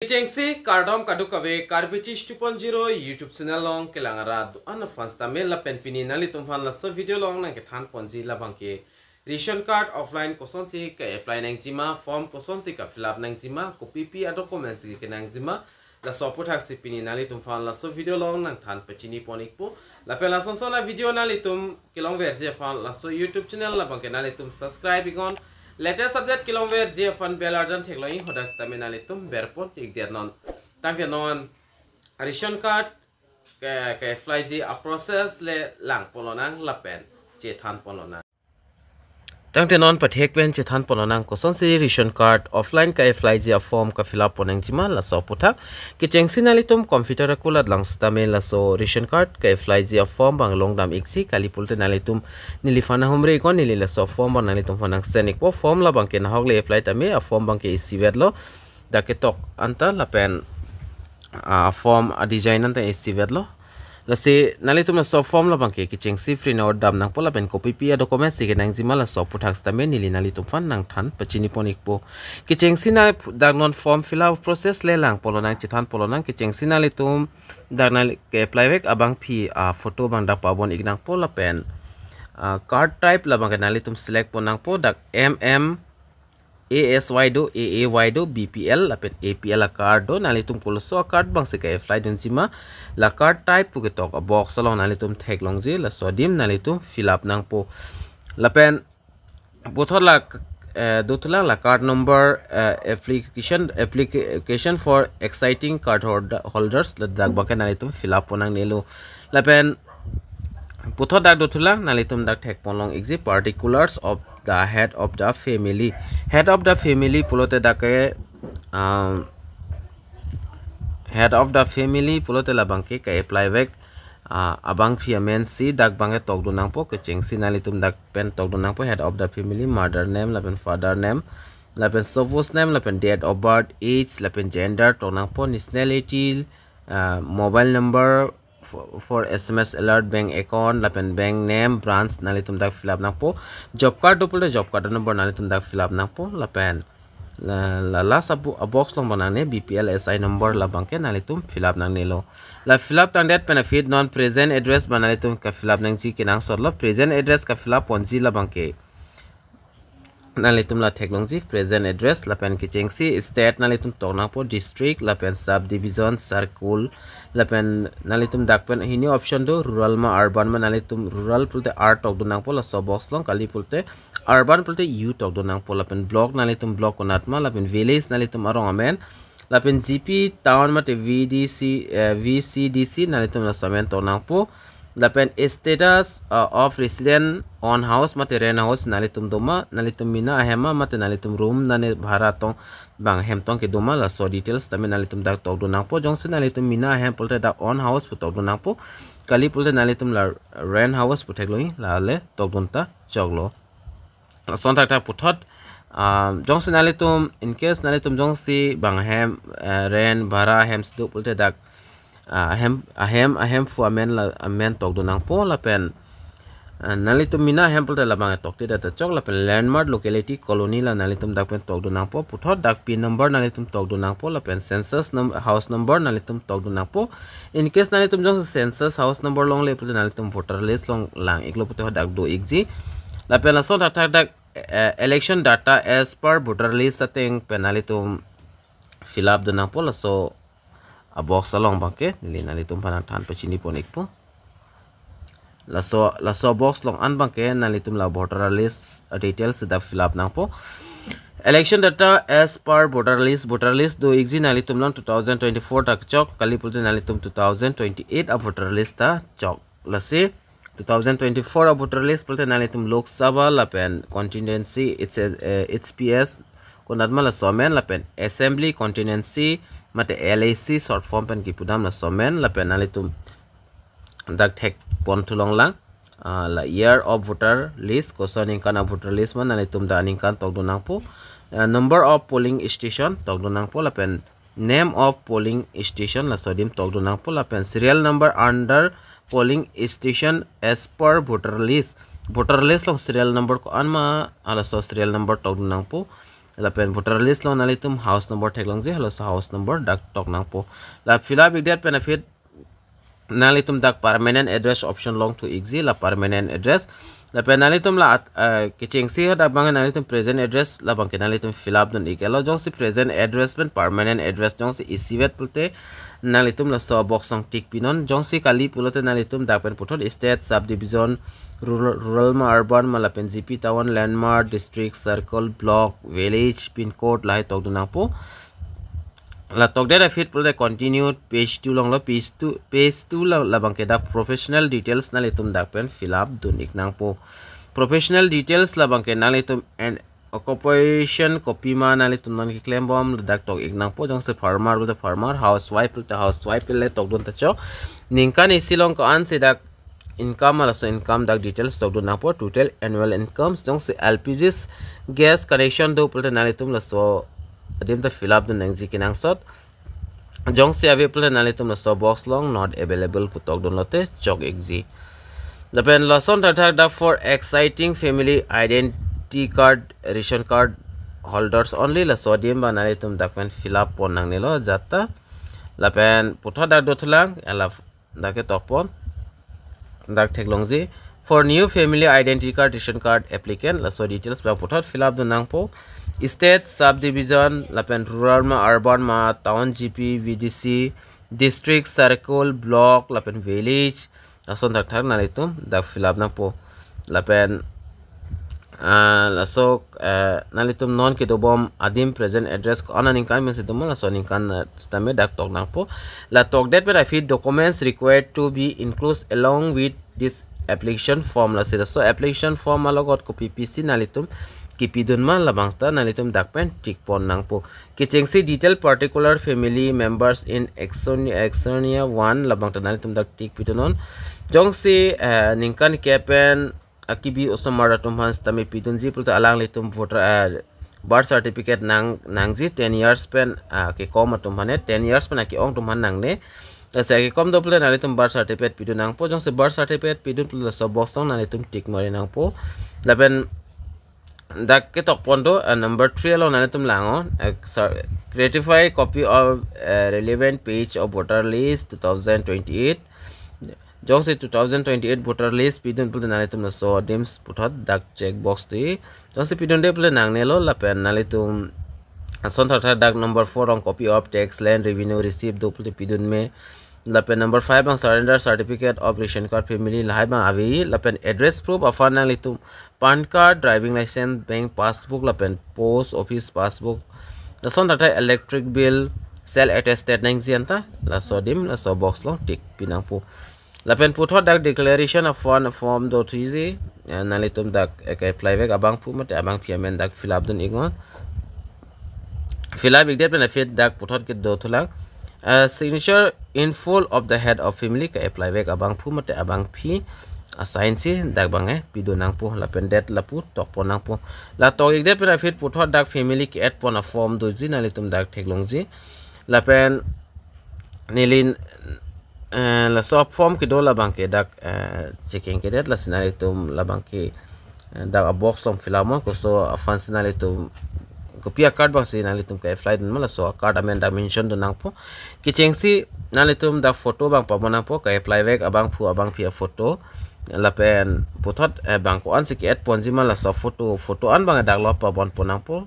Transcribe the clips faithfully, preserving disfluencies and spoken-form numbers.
Kechengsi kardom kadokave, Karbi Tish two point zero YouTube channel along kelang arat do-an aphan sitame lapen pini nanglitum aphan laso video along nangkethan ponji labangke ration card offline kosonsi ka-apply nangjima, form kosonsi ka-fill up nangjima, kopipi a-documents si kenangjima, laso aputhaksi pini nanglitum aphan laso video along nangthan pachini pon ikpo. Lapen lasonson a-video nanglitum kelongverji aphan laso YouTube channel labangke nanglitum subscribe iknon. Latest update kelongverji aphan bell arjan theklong ik, hadak sitame nanglitum berpon ikdet non. Tangte non ration card ke, ke-applyji a-process le lang ponlonang lapen chethan ponlonang. Tangte non pathek pen chethan ponlonang kosonsi ration card offline ka-applyji a-form ka-fill up pon nangjima laso aputhak. Kechengsi nanglitum computer akulat lang sitame laso ration card ka-applyji a-form abang longdam iksi, kali pulote nanglitum neliphan nahumri iknon, neli laso form abang nanglitum aphan nangsend ikpo. Form labangke nahok le apply tame, a-form abangke isivetlo. Dak ketok anta lapen a-form a-design anta isivetlo. Lasi nanglitum laso form labangke kechengsi print out dam nangpo lapen kopipi a-documents si kenangjima laso aputhak sitame neli nanglitum aphan nangthan pachini pon ikpo. Kechengsi na dak non form fill up process le lang ponlonang, chethan ponlonang. Kechengsi nanglitum dak nangli ke-apply vek abangpi a-photo abang dak pabon ik nangpo lapen a-card type labangke nanglitum select pon nangpo, dak M M A S Y do, A A Y do, B P L lapen A P L a-card do, nanglitum koloso a-card abangsi ka-apply dunjima, la card type pu ketok a-box along nanglitum theklongji, laso adim nanglitum fill up nangpo. Lapen puthot la, eh, dothulang la card number, eh, application, application for existing card holder, holders, ladak abangke nanglitum fill up pon nangnelo. Lapen puthot dak dothulang, nanglitum dak thek ponlong ikji, particulars of the head of the family. Head of the family pulote dak ke, um, head of the family pulote labangke ka-apply vek, ah, abangpi amensi dak abangke tokdun nangpo. Kechengsi nanglitum dak pen tokdun nangpo, head of the family, mother name lapen father name lapen spouse name lapen date of birth, age lapen gender tok nangpo, nationality, ah, mobile number for, for S M S alert, bank account lapen bank name, branch nanglitum dak fill up nangpo. Job card do pulote job card number nanglitum dak fill up nangpo. Lapen la, la last a-bo-, a-box along abang nangne B P L S I number, labangke nanglitum fill up nangnelo. La fill up tangdet pen aphi non present address abang nanglitum ka-fill up nangji kenangsotlo. Present address ka-fill up ponji labangke nanglitum la theklongji present address, lapen kechengsi state nanglitum tok nangpo, district lapen subdivision, circle, lapen nanglitum dak pen hini option do, rural ma urban ma, nanglitum rural pulote R tokdun nangpo laso box along, kali pulote urban pulote U tokdun nangpo, lapen block nanglitum block konat ma, lapen village nanglitum arong amen, lapen G P, town mate V D C, eh, V C D C nanglitum laso amen tok nangpo. Lapen status, uh, of resident, own house mate rent house nanglitum doma, nanglitum mena ahem ma mate nanglitum room nane bhara tong abang ahem tong kedoma, laso details tame nanglitum dak tokdun nangpo. Jongsi nanglitum mena ahem pulote dak own house pu tokdun nangpo, kali pulote nanglitum la rent house pu theklongji, lale tokdun ta choklo. Lason thakthak puthot, ah, jongsi nanglitum, in case nanglitum jongsi abang ahem, eh, rent bhara ahem si do pulote dak, ah, ahem, ahem, ahemphu amen la, amen tokdun nangpo lapen, ah, nanglitum mena ahem pulote labang tokte dak ta chok, lapen landmark, locality, colony la nanglitum dak pen tokdun nangpo. Puthot dak pin number nanglitum tokdun nangpo lapen census num-, house number nanglitum tokdun nangpo. In case nanglitum jongsi census house number longle pulote nanglitum voter list along lang iklo puthot dak do ikji. Lapen lason thakthak dak, eh, election data as per voter list ateng pen nanglitum fill up dun nangpo, laso a-box along abangke neli nanglitum aphan nangthan pachini pon ikpo. Laso, laso box along an abangke nanglitum la voter list details dak fill up nangpo. Election data as per voter list, voter list do ikji nanglitum along two thousand twenty-four ta chok, kali pulote nanglitum two thousand twenty-eight a-voter list ta chok. Lasi two thousand twenty-four a-voter list pulote nanglitum Lok Sabha lapen constituency, it's a, eh, H P S konat ma laso amen, lapen assembly, constituency mate L A C short form pen kipudam laso amen, lapen nanglitum dak thek pon thulong lang, ah, la year of voter list, koson aningkan a-voter list ma nanglitum dak aningkan tokdun nangpo. Ah, number of polling station tokdun nangpo, lapen name of polling station laso adim tokdun nangpo, lapen serial number under polling station as per voter list. Voter list along serial number ko-an ma, halaso serial number tokdun nangpo. Lapen voter list along nanglitum house number theklongji, halaso house number dak tok nangpo. La fill up ikdet pen aphi nanglitum dak permanent address option along thu ikji, la permanent address. Lapen nanglitum la at-, eh, kechengsi hadak abang nanglitum present address labang ke nanglitum fill up dun iklo. Jongsi present address pen permanent address jongsi isivet pulote nanglitum laso box along tick pinon. Jongsi kali pulote nanglitum dak pen puthot state, subdivision, rural, rural ma urban ma lapen G P, town, landmark, district, circle, block, village, pin code lahai tok dun nangpo. La tokdet aphi pulote continue page two along lo, page two, page two la, labang ke dak professional details nanglitum dak pen fill up dun ik nangpo. Professional details labang ke nanglitum an occupation kopima nanglitum non keklem bom dak tok ik nangpo. Jongsi farmer pulote farmer, housewife pulote housewife le tok dun ta chok. Ningkan isi along ko-ansi dak income, laso income dak details tok dun nangpo, total annual incomes. Jongsi L P G gas connection do pulote nanglitum laso adim ta fill up dun nangji kenangsot. Jongsi ave pulote nanglitum laso box along not available pu tok dun lote chok ikji. Lapen lason thakthak dak for existing family identity card, ration card holders only, laso adim abang nanglitum dak pen fill up pon nangnelo jat ta. Lapen puthot dak do thulang, hala dak ke tok pon. Dak theklongji, for new family identity card, ration card applicant, laso details abang puthot fill up dun nangpo. State, subdivision, lapen rural ma, urban ma, town, G P, V D C, district, circle, block, lapen village, lason thakthak nanglitum dak fill up nangpo. Lapen, ah, laso, eh, nanglitum non kedo bom adim present address ko-an aningkan pensi do ma, laso aningkan, eh, sitame dak tok nangpo. La tokdet pen aphi documents required to be included along with this application form, lasi laso application form alogot kopi pisi nanglitum kepi dun ma labang ta nanglitum dak pen tick pon nangpo. Kechengsi detail particular family members in Actionia, Actionia one labang ta nanglitum dak tick pi dun non. Jongsi, eh, ningkan kep pen akibi osomar atum aphan sitame pi dunji pulote alanglitum voter, eh, birth certificate nang, nangji ten years pen, ah, kekom atum aphan ne, ten years pen ake-ong atum aphan nangne. Lasi akekom do pulote nanglitum birth certificate pi dun nangpo. Jongsi birth certificate pi dun pulote laso box along nanglitum tick mari nangpo. Lapen dak ke tok pon do, eh, number three along nanglitum lang-o, eh, sir, certify copy of, eh, relevant page of voter list two thousand twenty-eight. Jongsi two thousand twenty-eight voter list pi dun pulote nanglitum laso adim puthot dak check box ti. Jongsi pi dunde pulote nangnelo, lapen nanglitum lason thakthak dak number four along copy of tax, land revenue receipt do pulote pi dun me. Lapen number five along surrender certificate of ration card family lahai abang ave. Lapen address proof aphan nanglitum PAN card, driving license, bank passbook, lapen post office passbook, lason thakthak electric bill, self attested nangji anta, laso adim laso box along tick pi nangpo. Lapen puthot dak declaration of fund form do thuji, eh, nanglitum dak, eh, ke-apply vek abangphu mate abangphi amen dak fill up dun iknon. Fill up ikdet pen aphi dak puthot kedo thulang, eh, signature in full of the head of family, ke-apply vek abangphu mate abangphi a-sign si dak abang, eh, pi dun nangpo, lapen date lapu tok pon nangpo. La tok ikdet pen aphi puthot dak family ke-add pon a-form doji, nanglitum dak theklongji. Lapen neli, eh, laso form kedo labang ke dak, eh, checking kedet, lasi nanglitum labang ke, eh, dak a-box along fill up mo, koso aphan si nanglitum, kopi a-card abang si nanglitum ke-apply dun ma, laso a-card amen dak mention dun nangpo. Kechengsi nanglitum dak photo abang pabon nangpo, ke-apply vek abangphu abangphi a-photo. Lapen puthot, eh, bang ko-ansi ke-add ponji ma laso photo, photo an abang dak lo pabon pon nangpo.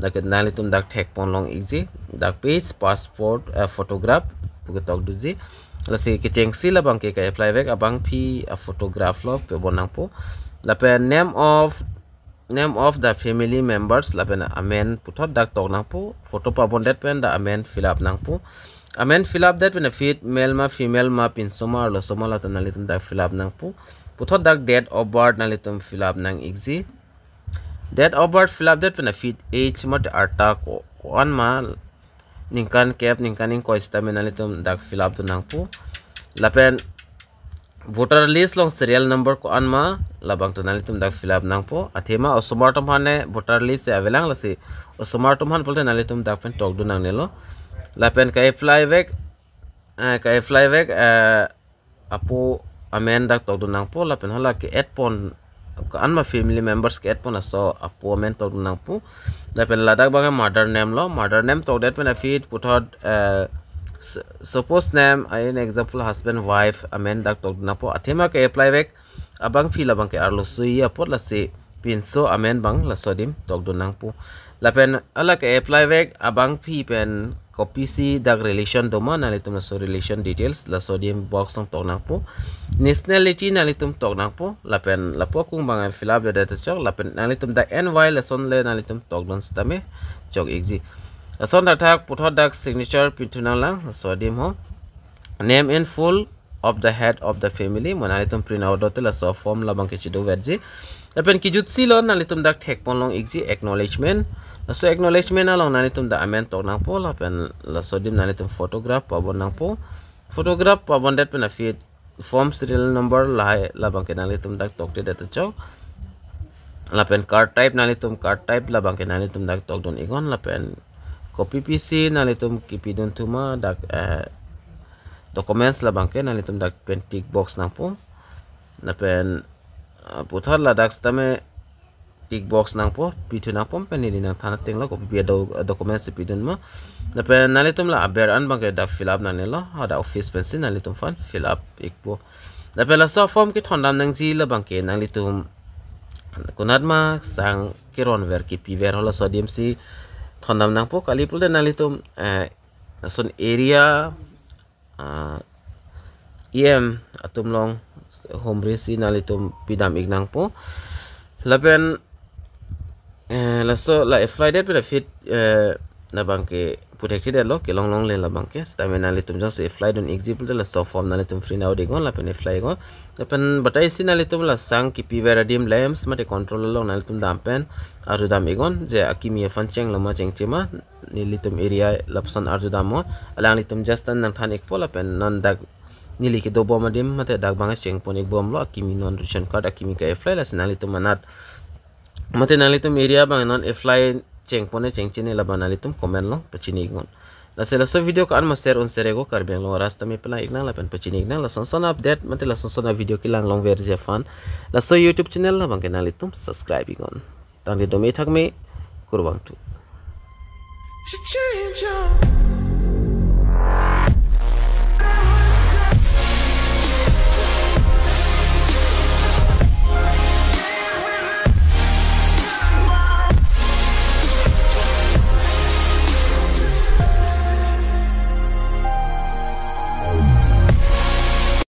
Dak ke nanglitum dak thek pon long ikji, dak page, passport, eh, photograph pu ketok doji. Lasi kechengsi labang ke ke-apply vek abangphi a-photograph lo pabon nangpo. Lapen name of, name of the family members, lapen amen puthot dak tok nangpo, photo pabondet pen dak amen fill up nangpo. Amen fill up det pen aphi male ma female ma pinso ma arloso ma latum nanglitum dak fill up nangpo. Puthot dak date of birth nanglitum fill up nang ikji. Date of birth fill up det pen aphi age mate arta ko, ko-an ma, ningkan kep, ningkan ingkoi sitame nanglitum dak fill up dun nangpo. Lapen voter list along serial number ko-an ma, labang ta nanglitum dak fill up nangpo. Athema osomar atum aphan ne voter list si avelang, lasi osomar atum aphan pulote nanglitum dak pen tok dun nangnelo. Lapen ke-apply vek, eh, ke-apply vek, eh, apo amen dak tok dun nangpo, lapen hala ke-add pon ko-an ma family members ke-et pon laso apo amen tokdun nangpo. Lapen ladak abang mother name lo, mother name tokdet pen aphi puthot, eh, s-, suppose name, eh, in example husband wife amen dak tokdun nangpo. Athema ke-apply vek abangpi labang ke arloso apot lasi pinso amen abang laso adim tokdun nangpo. Lapen hala ke-apply vek abangpi pen kopisi dak relation doma nanglitum laso relation details laso adim box along tok nangpo. Nationality nanglitum tok nangpo. Lapen lapu akung abang fill up det chok. Lapen nanglitum dak N Y lason le nanglitum tokdun sitame chok ikji. Lason dak thak puthot dak signature pidun nanglang laso adim ho. Name in full of the head of the family, mo nanglitum print out dote laso form labang ke chido verji. Lapen kijutsi lo nanglitum dak thek pon long ikji acknowledgement. Laso acknowledgement along nanglitum dak amen tok nangpo, lapen laso adim nanglitum photograph pabon nangpo. Photograph pabondet pen aphi form serial number lahai labang ke nanglitum dak tokte det chok. Lapen card type nanglitum card type labang ke nanglitum dak tokdun iknon, lapen kopipisi nanglitum kipidun thuma dak, eh, documents labang ke nanglitum dak pen tick box nangpo. Lapen, eh, puthot ladak sitame tick box nangpo, pidun nangpo pen neli nangthan ateng lo kopi do-, documents pidun ma. Lapen nanglitum la aber an abang ke dak fill up nangnelo, hadak office pensi nanglitum aphan fill up ikpo. Lapen laso form kethondam nangji labang ke nanglitum konat ma sang keron ver kipi ver ho laso adim si thondam nangpo, kali pulote nanglitum, eh, lason area, ah, E M atum along homri si nanglitum pidam ik nangpo. Lapen, eh, laso la apply det pen aphi, eh, labang ke puthek thi det lo kelong longle labang ke. Sitame nanglitum jongsi apply dun ikji pulote laso form nanglitum print out iknon lapen apply iknon. Lapen batai si nanglitum la sang kipi ver adim LAMPS mate control along nanglitum dam pen arjudam iknon je akimi aphan chenglo ma chengche ma, nelitum area lapuson arjudamnon. Alanglitum just an nangthan ikpo lapen non dak neli kedobom adim mate dak abang chengpon ikbomlo akimi, non ration card akimi ke-apply, lasi nanglitum anat mate nanglitum area abang non apply chengpon chengche ne labang nanglitum comment along pachini iknon. Lasi laso video ko-an ma share un share iknon, Karbi Anglong arat sitame pela iknang lapen pachini iknang. Lason son update mate lason son video kelang long verji aphan laso YouTube channel labang ke nanglitum subscribe iknon. Tangte dome thakme, kurvangthu. To change your